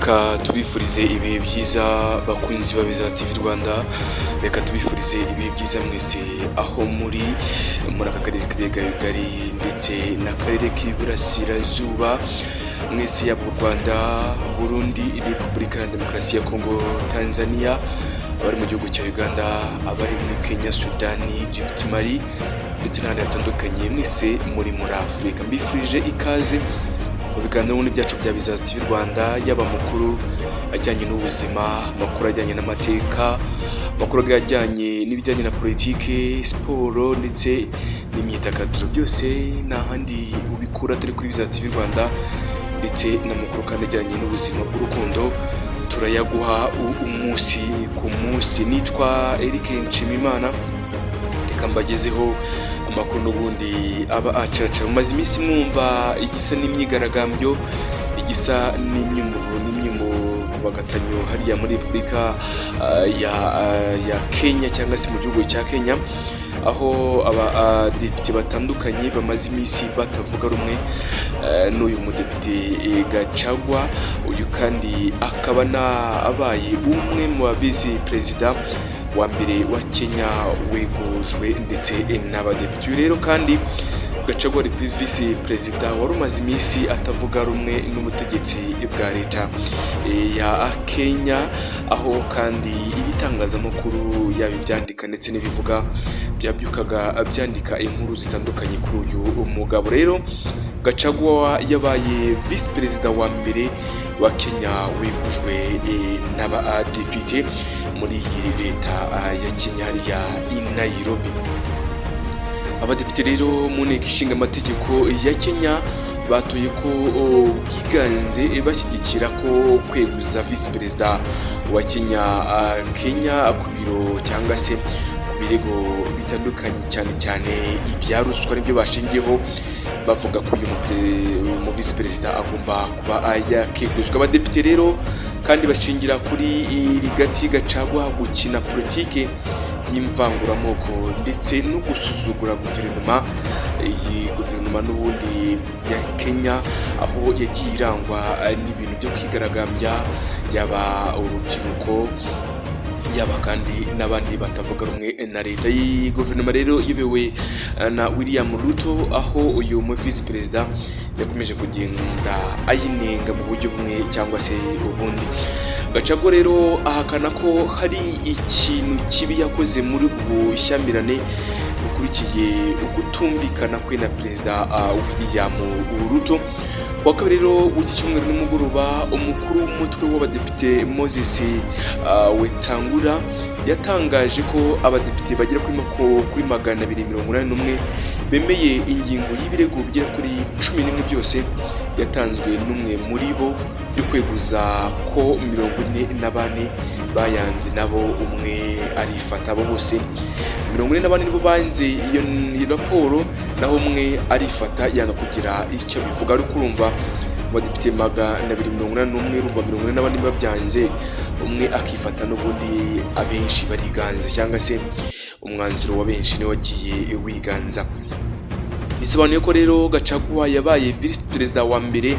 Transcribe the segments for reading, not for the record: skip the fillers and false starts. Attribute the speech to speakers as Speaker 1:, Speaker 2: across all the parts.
Speaker 1: Reka tubifurize ibihe byiza, bakunzi ba Biza TV Rwanda. Reka tubifurize ibihe byiza mwese aho muri aka karere k'ibiyaga bigari ndetse n'akarere k'iburasirazuba mwese, yaba u Rwanda, Burundi, Repubulika ya Demokarasi ya Kongo, Tanzania, abari mu gihugu cya Uganda, abari muri Kenya, Sudani, Djibouti, Mali ndetse n'ahandi hatandukanye, mwese muri Afurika, mbifurije ikaze mu biganiro n'ubundi byacu bya Bizaza TV Rwanda, yaba amakuru ajyanye n'ubuzima, amakuru ajyanye n'amateka, amakuru ajyanye n'ibijyanye na politiki, siporo ndetse n'imyidagaduro. Byose nta handi ubikura atari kuri Bizaza TV Rwanda, ndetse n'amakuru kandi ajyanye n'ubuzima bw'urukundo turayaguha umunsi ku munsi. Nitwa Eric Nshimimana. Reka mbagezeho amakuru n'ubundi aba acaca. Mumaze iminsi mwumva igisa n'imyigaragambyo, igisa n'imyivumbagatanyo hariya muri Repubulika ya Kenya cyangwa se mu gihugu cya Kenya, aho abadepite batandukanye bamaze iminsi batavuga rumwe n'uyu mudepite Gachagua. Uyu kandi akaba abaye umwe mu ba visi perezida wa mbere wa Kenya wegujwe ndetse n'abadepite. Uyu rero kandi Gachagua ari visi perezida wari umaze iminsi atavuga rumwe n'ubutegetsi bwa leta ya Kenya, aho kandi ibitangazamakuru, yaba ibyandika ndetse n'ibivuga, byabyukaga byandika inkuru zitandukanye kuri uyu mugabo. Rero Gachagua yabaye visi perezida wa mbere wa Kenya wegujwe n'abadepite muri iyi leta ya Kenya hariya i Nairobi. Abadepite rero mu nteko ishinga amategeko ya Kenya batoye ko bwiganze bashyigikira ko kweguza visi perezida wa Kenya ku biro cyangwa se ku birego bitandukanye, cyane cyane ibya ruswa, nibyo bashingiyeho bavuga ko uyu mu visi perezida agomba kuba yakeguzwa. Abadepite rero kandi bashingira kuri Rigathi Gachagua gukina politike y'imvanguramoko ndetse no gusuzugura guverinoma. Iyi guverinoma n'ubundi ya Kenya, aho yagiye irangwa n'ibintu byo kwigaragambya, yaba urubyiruko, yaba kandi n'abandi batavuga rumwe na leta. Iyi guverinoma rero iyobowe na William Ruto, aho uyu mu visi perezida yakomeje kugenda ayinenga mu buryo bumwe cyangwa se ubundi. Gachagua rero ahakana ko hari ikintu kibi yakoze muri ubu bushyamirane bukurikiye ukutumvikana kwe na perezida William Ruto. Kuwa kabiri rero w'iki cyumweru nimugoroba, umukuru w'umutwe w'abadepite Moses Wetangula yatangaje ko abadepite bagera kuri 281 bemeye ingingo y'ibirego bigera kuri 11 byose yatanzwe n'umwe muri bo yo kweguza, ko 44 bayanze, nabo umwe arifata. Abo bose 44 nibo banze iyo raporo, naho umwe arifata yanga kugira icyo bivuga. Ariko urumva, mu badepite 281, urumva 44 babyanze, umwe akifata, n'ubundi abenshi bariganza cyangwa se umwanzuro wa benshi niwe wagiye wiganza. Bisobanuye ko rero Gachagua yabaye visi perezida wa mbere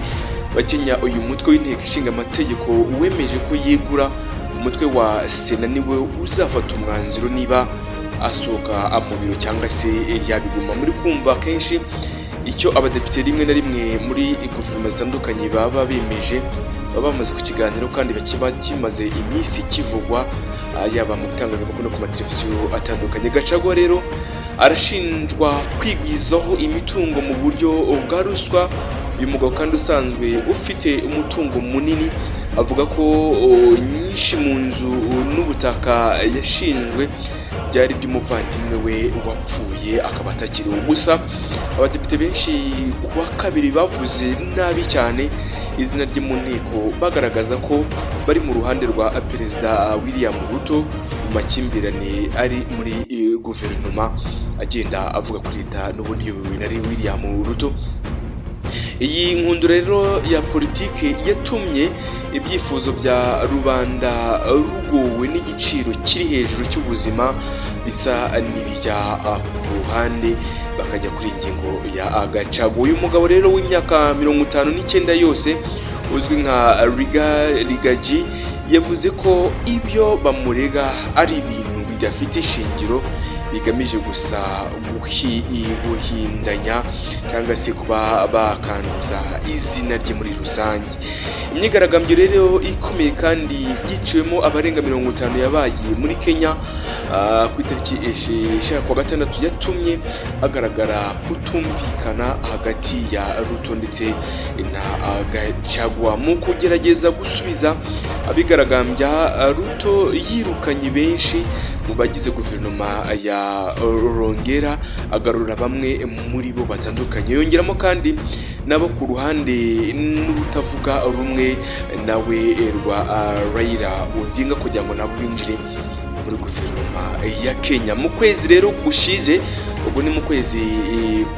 Speaker 1: wa Kenya uyu mutwe w'inteko ishinga amategeko wemeje ko yegura. Umutwe wa Sena niwe uzafata umwanzuro niba asohoka mu biro cyangwa se yabiguma. Muri kumva kenshi icyo abadepite rimwe na rimwe muri guverinoma zitandukanye baba bemeje, baba bamaze kukiganiraho kandi kiba kimaze iminsi kivugwa, yaba mu bitangazamakuru no ku mateleviziyo atandukanye. Gachagua rero arashinjwa kwigwizaho imitungo mu buryo bwa ruswa. Uyu mugabo kandi usanzwe ufite umutungo munini avuga ko nyinshi mu nzu n'ubutaka yashinjwe byari iby'umuvandimwe we wapfuye akaba atakiriho. Gusa abadepite benshi ku wa kabiri bavuze nabi cyane izina rye mu nteko, bagaragaza ko bari mu ruhande rwa perezida William Ruto mu makimbirane ari muri guverinoma, agenda avuga kuri leta n'ubundi iyobowe na William Ruto. Iyi nkundura rero ya politiki yatumye ibyifuzo bya rubanda rugowe n'igiciro kiri hejuru cy'ubuzima bisa n'ibijya ku ruhande, bakajya kuri ingingo ya Gachagua. Uyu mugabo rero w'imyaka 59 yose uzwi nka Rigathi yavuze ko ibyo bamurega ari ibintu bidafite ishingiro, bigamije gusa guhindanya cyangwa se kuba bakanduza izina rye muri rusange. Imyigaragambyo rero ikomeye kandi yiciwemo abarenga 50 yabaye muri Kenya ku itariki 5 kwa gatandatu yatumye hagaragara kutumvikana hagati ya Ruto ndetse na Gachagua. Mu kugerageza gusubiza abigaragambya, Ruto yirukanye benshi mu bagize guverinoma ya rongera agarura bamwe muri bo batandukanye, yongeramo kandi nabo ku ruhande n'urutavuga rumwe nawe rwa Raila Odinga kugira ngo nabo binjire muri guverinoma ya Kenya. Mu kwezi rero gushize, ubwo ni mu kwezi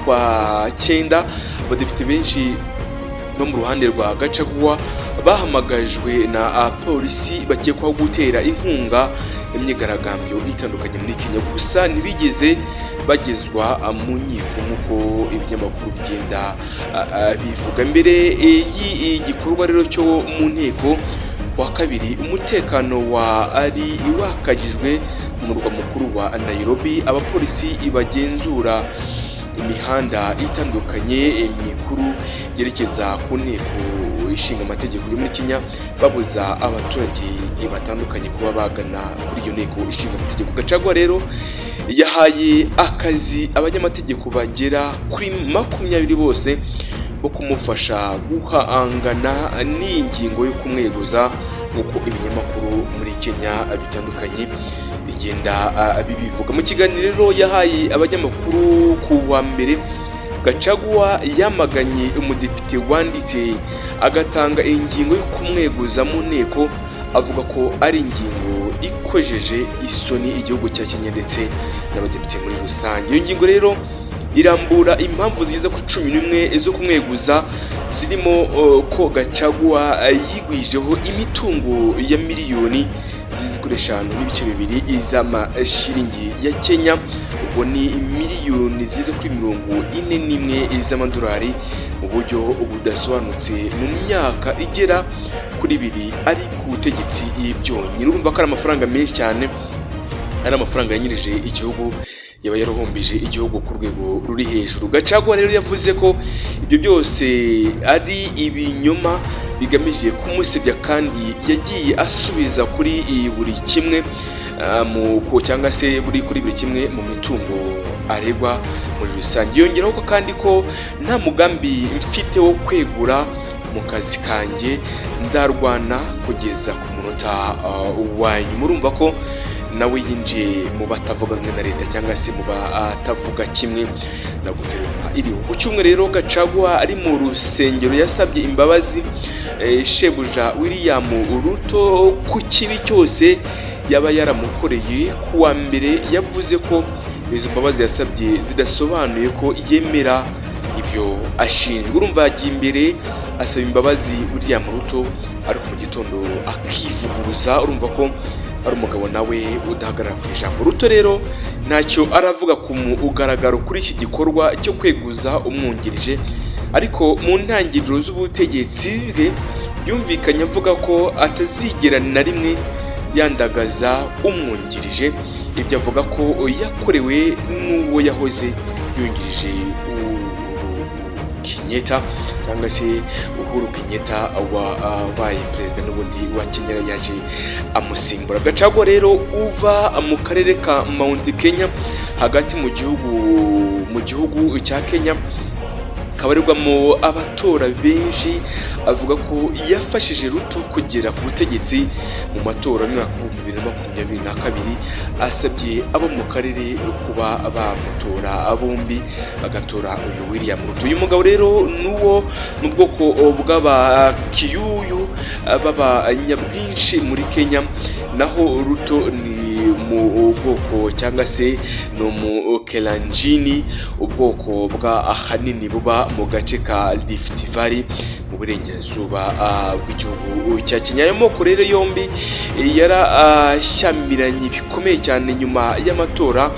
Speaker 1: kwa cyenda, abadepite benshi bo mu ruhande rwa Gachagua bahamagajwe na polisi bakekwaho gutera inkunga imyigaragambyo itandukanye muri Kenya, gusa ntibigeze bagezwa mu nkiko nk'uko ibinyamakuru bigenda bivuga. Mbere y'igikorwa rero cyo mu nteko wa kabiri, umutekano wa ari wakajijwe mu murwa mukuru wa Nairobi. Abapolisi bagenzura imihanda itandukanye mikuru yerekeza ku Nteko Ishinga Amategeko yo muri Kenya, babuza abaturage batandukanye kuba bagana kuri iyo Nteko Ishinga Amategeko. Gachagua rero yahaye akazi abanyamategeko bagera kuri 20 bose bo kumufasha guhangana n'iyi ngingo yo kumweguza, nk'uko ibinyamakuru muri Kenya bitandukanye bigenda bibivuga. Mu kiganiro yahaye abanyamakuru ku wa mbere, Gachagua yamaganye umudepite wanditse agatanga ingingo yo kumweguza mu nteko, avuga ko ari ingingo ikojeje isoni igihugu cya Kenya ndetse n'abadepite muri rusange. Iyo ngingo rero irambura impamvu ziza ku 11 zo kumweguza, zirimo ko Gachagua yigwijeho imitungo ya miliyoni zigeze kuri 5.2 z'amashiringi ya Kenya, ubwo ni miliyoni ziza kuri 41 z'amadolari, mu buryo budasobanutse mu myaka igera kuri 2 ari ku butegetsi byonyine. Urumva ko ari amafaranga menshi cyane, ari amafaranga yanyirije igihugu, yaba yarahombije igihugu ku rwego ruri hejuru. Gachagua rero yavuze ko ibyo byose ari ibinyoma bigamije kumusebya, kandi yagiye asubiza kuri buri kimwe mu cyangwa se buri kuri buri kimwe mu mitungo aregwa muri rusange. Yongeraho ko kandi ko nta mugambi mfite wo kwegura mu kazi kanjye, nzarwana kugeza ku munota wa nyuma. Urumva ko nawe yinjiye mu batavuga rumwe na leta cyangwa se mu batavuga kimwe na guverinoma iriho. Ku cyumweru rero, Gachagua ari mu rusengero yasabye imbabazi shebuja William Ruto ku kibi cyose yaba yaramukoreye. Ku wa mbere yavuze ko izo mbabazi yasabye zidasobanuye ko yemera ibyo ashinjwa. Urumva yagiye imbere asaba imbabazi William Ruto, ariko mu gitondo akivuguruza. Urumva ko ari umugabo nawe udahagarara ku ijambo. Ruto rero ntacyo aravuga ku mugaragaro kuri iki gikorwa cyo kweguza umwungirije, ariko mu ntangiriro z'ubutegetsi bwe yumvikanye avuga ko atazigera na rimwe yandagaza umwungirije. Ibyo avuga ko yakorewe n'uwo yahoze yungirije, Kenyatta, cyangwa se Uhuru Kenyatta wabaye perezida n'ubundi wa Kenya, yaje amusimbura. Gachagua rero uva mu karere ka Mount Kenya hagati mu gihugu cya Kenya kabarirwamo abatora benshi, avuga ko yafashije Ruto kugera ku butegetsi mu matora y'umwaka wa 2022, asabye abo mu karere kuba bamutora bombi, bagatora uyu William Ruto. Uyu mugabo rero n'uwo mu bwoko bw'Abakikuyu b'abanyabwinshi muri Kenya, naho Ruto ni mu bwoko cyangwa se ni umu Kalenjin, ubwoko bwa ahanini buba mu gace ka Rift Valley mu burengerazuba bw'igihugu cya Kenya. Ayo moko rero yombi yarashyamiranye bikomeye cyane nyuma y'amatora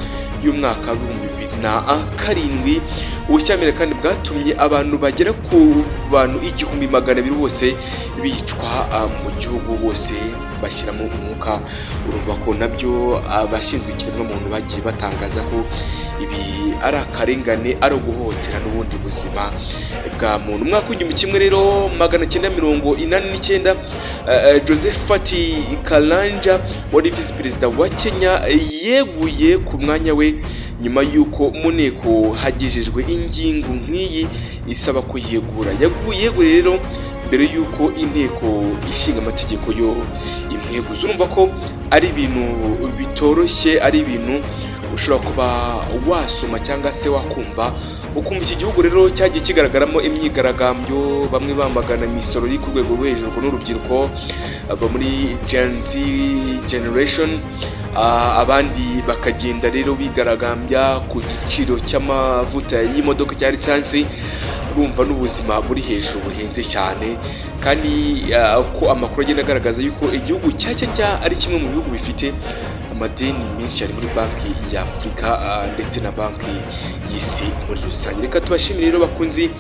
Speaker 1: y'umwaka wa 2007. Ubushyamirane kandi bwatumye abantu bagera ku bantu 1200 bose bicwa mu gihugu, bose bashyiramo umwuka. Urumva ko nabyo abashinzwe ikiremwamuntu bagiye batangaza ko ibi ari akarengane, ari uguhohotera n'ubundi buzima bwa muntu. Umwaka wa 1989, Josephat Karanja wari visi perezida wa Kenya yeguye ku mwanya we nyuma y'uko mu nteko hagejejwe ingingo nk'iyi isaba ko yegura. Yeguye rero mbere y'uko Inteko Ishinga Amategeko yo imweguza. Urumva ko ari ibintu bitoroshye, ari ibintu ushobora kuba wasoma cyangwa se wakumva ukumva. Iki gihugu rero cyagiye kigaragaramo imyigaragambyo, bamwe bamagana imisoro iri ku rwego rwo hejuru n'urubyiruko aba muri Gen Z generation, abandi bakagenda rero bigaragambya ku giciro cy'amavuta y'imodoka cya lisansi. Urumva n'ubuzima buri hejuru, buhenze cyane, kandi ko amakuru agenda agaragaza yuko igihugu cya Kenya ari kimwe mu bihugu bifite amadeni menshi cyane muri Banki ya Afurika ndetse na Banki y'Isi muri rusange. Reka tubashimire rero, bakunzi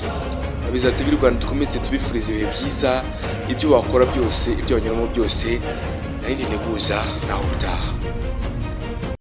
Speaker 1: Biza TV Rwanda, dukomeze tubifuriza ibihe byiza, ibyo wakora byose, ibyo wanyuramo byose. Nayindi nteguza, naho utaha.